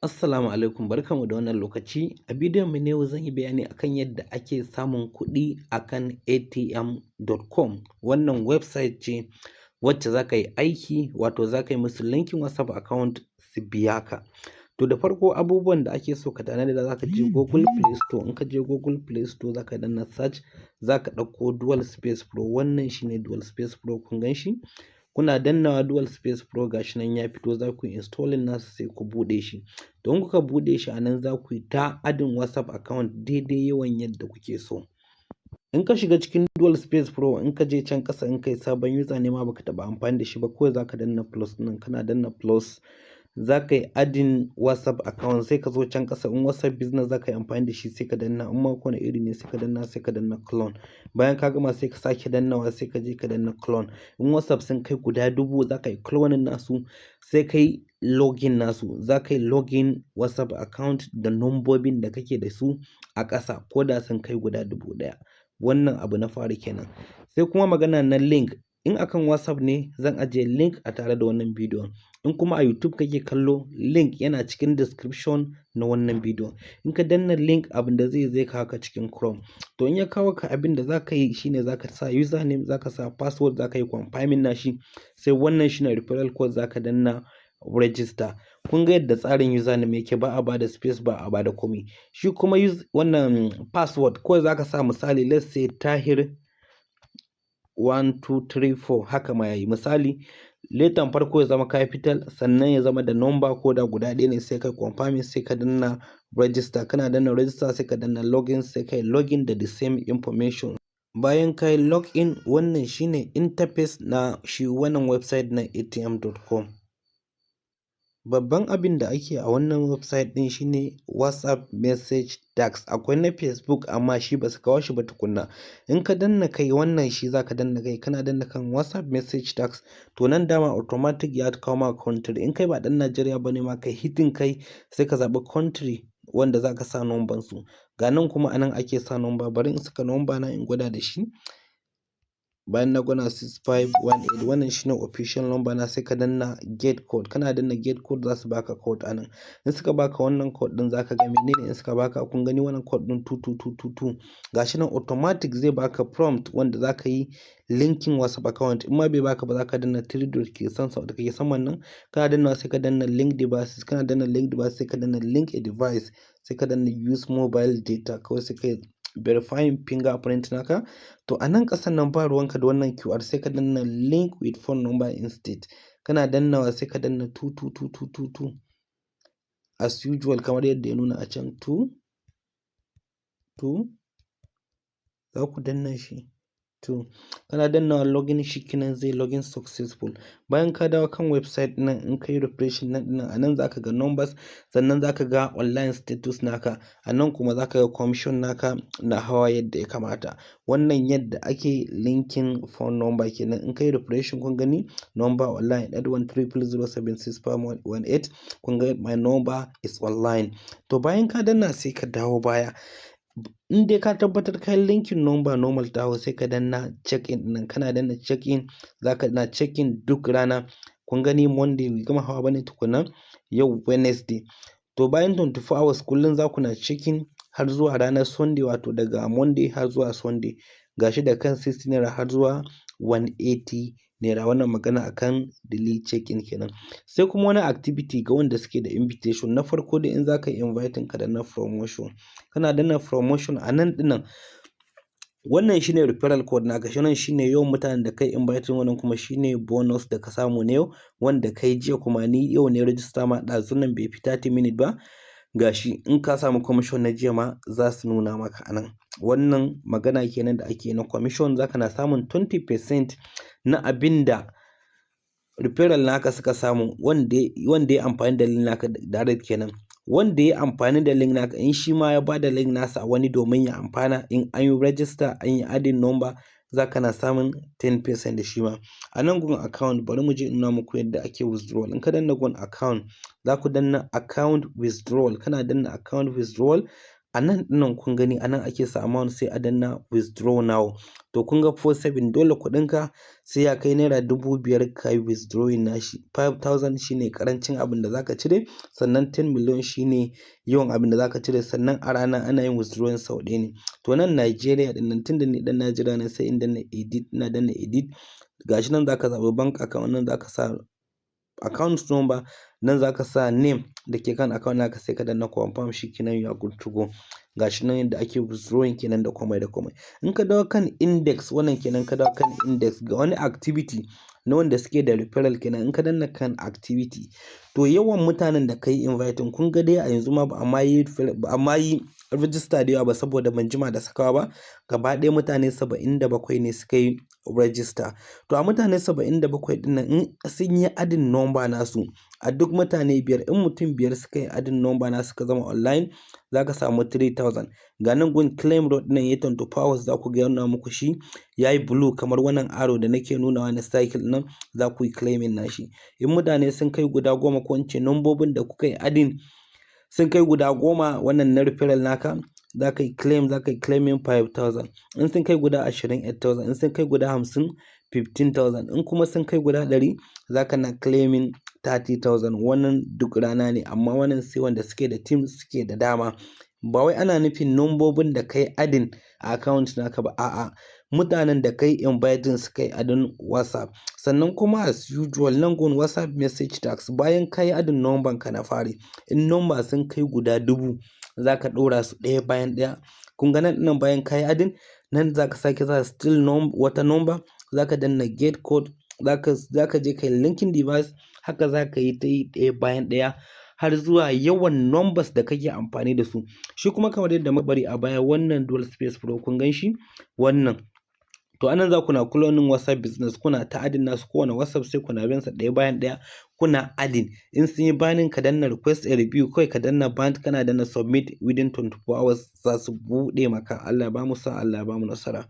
Assalamu alaikum, barkanmu da wannan lokaci. A bidiyon mu na yau zan yi bayani akan yadda ake samun kuɗi akan atm.com. Wannan website ce wacce za ka yi aiki, wato za ka yi musu linking WhatsApp account su biya ka. To, da farko abubuwan da ake so ka tanada, za ka je Google Play Store. In ka je Google Play Store, za ka danna search, za ka ɗauko Dual Space Pro. Wannan shine Dual Space Pro, kun gan shi. Kuna dannawa Dual Space Pro, gashi nan ya fito, za ku yi installing nasa, sai ku buɗe shi. Don kuka buɗe shi, a nan za ku yi ta adding WhatsApp account daidai yawan yadda kuke so. In ka shiga cikin Dual Space Pro, in ka je can ƙasa, in kai sabon user ne ma, baka taɓa amfani da shi ba, kawai za ka danna plus nan. Kana danna plus, za ka yi adding WhatsApp account, sai ka zo can ƙasa. In WhatsApp Business za ka yi amfani da shi, sai ka danna. In ma kowane iri ne, sai ka danna, sai ka danna clone. Bayan ka gama, sai ka sake dannawa, sai ka je ka danna clone. In WhatsApp sun kai guda 1000, za ka yi cloning nasu, sai ka yi login nasu. Za ka yi login WhatsApp account da nombobin da kake da su a ƙasa, ko da sun kai guda 1000. Wannan abu na fari kenan. Sai kuma magana na link. In akan WhatsApp ne, zan ajiye link a tare da wannan bidiyon. In kuma a YouTube kake kallo, link yana cikin description na wannan bidiyon. In ka danna link, abin da zai kawo ka cikin Chrome. To, in ya kawo ka, abin da za ka yi shine za ka sa username, za ka sa password, za ka yi confirming nashi, sai wannan shine referral code, za ka danna register. Kun ga yadda tsarin username yake, ba a bada space, ba a bada komai. Shi kuma use wannan password, kawai za ka sa, misali, let's say Tahir 1 2 3 4, haka ma yayi. Misali, letan farko ya zama capital, sannan ya zama da number ko da guda ɗaya ne, sai kai confirming, sai ka danna register. Kana danna register, sai ka danna login, sai kai login da the same information. Bayan ka yi login, wannan shine interface na shi wannan website na atm.com. Babban abin da ake a wannan website ɗin shine WhatsApp message task. Akwai na Facebook, amma shi ba su kawo shi ba tukunna. In ka danna kai wannan, shi za ka danna kai. Kana danna kan WhatsApp message task, to nan dama automatic ya kawo ma country. In kai ba ɗan Najeriya ba ne ma, kai hitting kai, sai ka zaɓi country wanda za ka sa number su. Ga nan kuma, anan ake sa number. Bari in saka number na in gwada da shi. Bayan na gwada 6518, wannan shine official number na, sai ka danna get code. Kana danna get code, za su baka code anan. In suka baka wannan code din, zaka ga menene in suka baka. Kun gani, wannan code din 22222, gashi nan automatic zai baka prompt wanda zaka yi linking WhatsApp account. In ma bai baka ba, zaka danna three dot ke san da kake saman nan. Kana danna, sai ka danna link devices. Kana danna link device, sai ka danna link a device, sai ka danna use mobile data. Kawai sai ka verifying fingerprint naka. To, a nan ƙasan nan ba ruwanka da wannan QR, sai ka danna link with phone number instead. Kana dannawa, sai ka danna 222222 as usual, kamar yadda ya nuna a can. 2 2 za ku danna shi. To, kana dannawa login, shikenan, zai login successful. Bayan ka dawo kan website nan, in kai refreshing nan ɗin, a nan zaka ga numbers, sannan zaka ga online status naka, a nan kuma zaka ga commission naka na hawa yadda ya kamata. Wannan yadda ake linking phone number kenan. In kai refreshing, kun gani, number online 8100076518. Kun ga my number is online. To, bayan ka danna, sai ka dawo baya. In dai ka tabbatar ka yi linking number normal ta hau, sai ka danna check in nan. Kana danna check in, zaka na check in duk rana. Kun gani, Monday bai gama hawa bane tukuna, yau Wednesday. To, bayan 24 hours kullum za ku na checking har zuwa ranar Sunday, wato daga Monday har zuwa Sunday. Gashi da kan 60 naira har zuwa 180 naira. Wannan magana akan daily check-in kenan. Sai kuma wani activity ga wanda suke da invitation. Na farko dai, in zaka yi inviting, ka danna promotion. Kana danna promotion a nan ɗinnan, wannan shine referral code naka, shi nan shine yawan mutanen da kai inviting, wannan kuma shine bonus da ka samu na yau, wanda kai jiya. Kuma ni yau ne register ma, ɗazun nan bai fi 30 minutes ba. Gashi, in ka samu commission na jiya ma, za su nuna maka a nan. Wannan magana kenan da ake na commission, zaka na samun 20% na abin da referral naka suka samu, wanda ya amfani da link naka direct kenan. Wanda ya amfani da link naka, in shi ma ya bada link nasa a wani domin ya amfana, in an yi register, an yi adding number, zaka na samun 10% da shi ma. A nan gun account, bari mu je in nuna muku yadda ake withdrawal. In ka danna gun account, za ku danna account withdrawal. Kana danna account withdrawal, A nan ɗinnan kun gani, a nan ake sa amount, sai a danna "withdraw now". To kun ga 47, dole kuɗinka sai ya kai ₦5,000 ka yi withdrawing nashi. 5000 shine ƙarancin abin da zaka cire, sannan 10 million shine yawan abin da zaka cire. Sannan a rana ana yin withdrawing sau ɗaya ne. To nan Nigeria ɗin nan, tunda ni ɗan Najeriya ne, sai in danna edit. Ina danna edit, gashi nan zaka zaɓi bank account, nan zaka sa account number, nan zaka sa name da ke kan account naka, sai ka danna confirm. Shikenan, you are good to go. Gashi nan yadda ake withdrawing kenan da komai da komai. In ka dawo kan index, wannan kenan, ka dawo kan index, ga wani activity na wanda suke da referral kenan. In ka danna kan activity, to yawan mutanen da ka yi inviting, kun ga dai a yanzu ma ba a ma yi register da yawa ba, saboda ban jima da sakawa ba. Gaba ɗaya mutane 77 ne suka yi register. To a mutane 77 ɗin nan, in sun yi adding number nasu, a duk mutane biyar, in mutum biyar suka yi adding number nasu suka zama online, za ka samu 3000. Ga nan gun claim reward nan ya 24 hours, za ku ga yana muku shi ya yi blue, kamar wannan arrow da nake nunawa na cycle nan, za ku yi claiming nashi. In mutane sun kai guda 10, ko in ce nambobin da kuka yi adding sun kai guda 10, wannan na referral naka, za ka yi claiming 5000. In sun kai guda 20, 8000. In sun kai guda 50, 15,000. In kuma sun kai guda 100, za ka na claiming 30,000. Wannan duk rana ne, amma wannan sai wanda suke da team suke da dama. Ba wai ana nufin nambobin da kai adding a account naka ba, a'a, mutanen da kai inviting suka yi adding WhatsApp. Sannan kuma as usual, nan gun WhatsApp message task, bayan ka yi adding number ka na fari, in number sun kai guda 1000, za ka ɗora su ɗaya bayan ɗaya. Kun ga nan ɗinnan, bayan ka yi adding, nan za ka sake sa still wata number, za ka danna get code, za ka je ka yi linking device. Haka za ka yi ta yi ɗaya bayan ɗaya har zuwa yawan numbers da kake amfani da su. Shi kuma kamar yadda muka bari a baya, wannan Dual Space Pro, kun gan shi wannan. To anan za ku na cloning WhatsApp Business, kuna ta adding nasu. Kowane WhatsApp sai kuna bin sa ɗaya bayan ɗaya kuna adding. In sun yi banning, ka danna request a review, kawai ka danna ban, kana danna submit, within 24 hours za su buɗe maka. Allah ya bamu sa'a, Allah ya bamu nasara.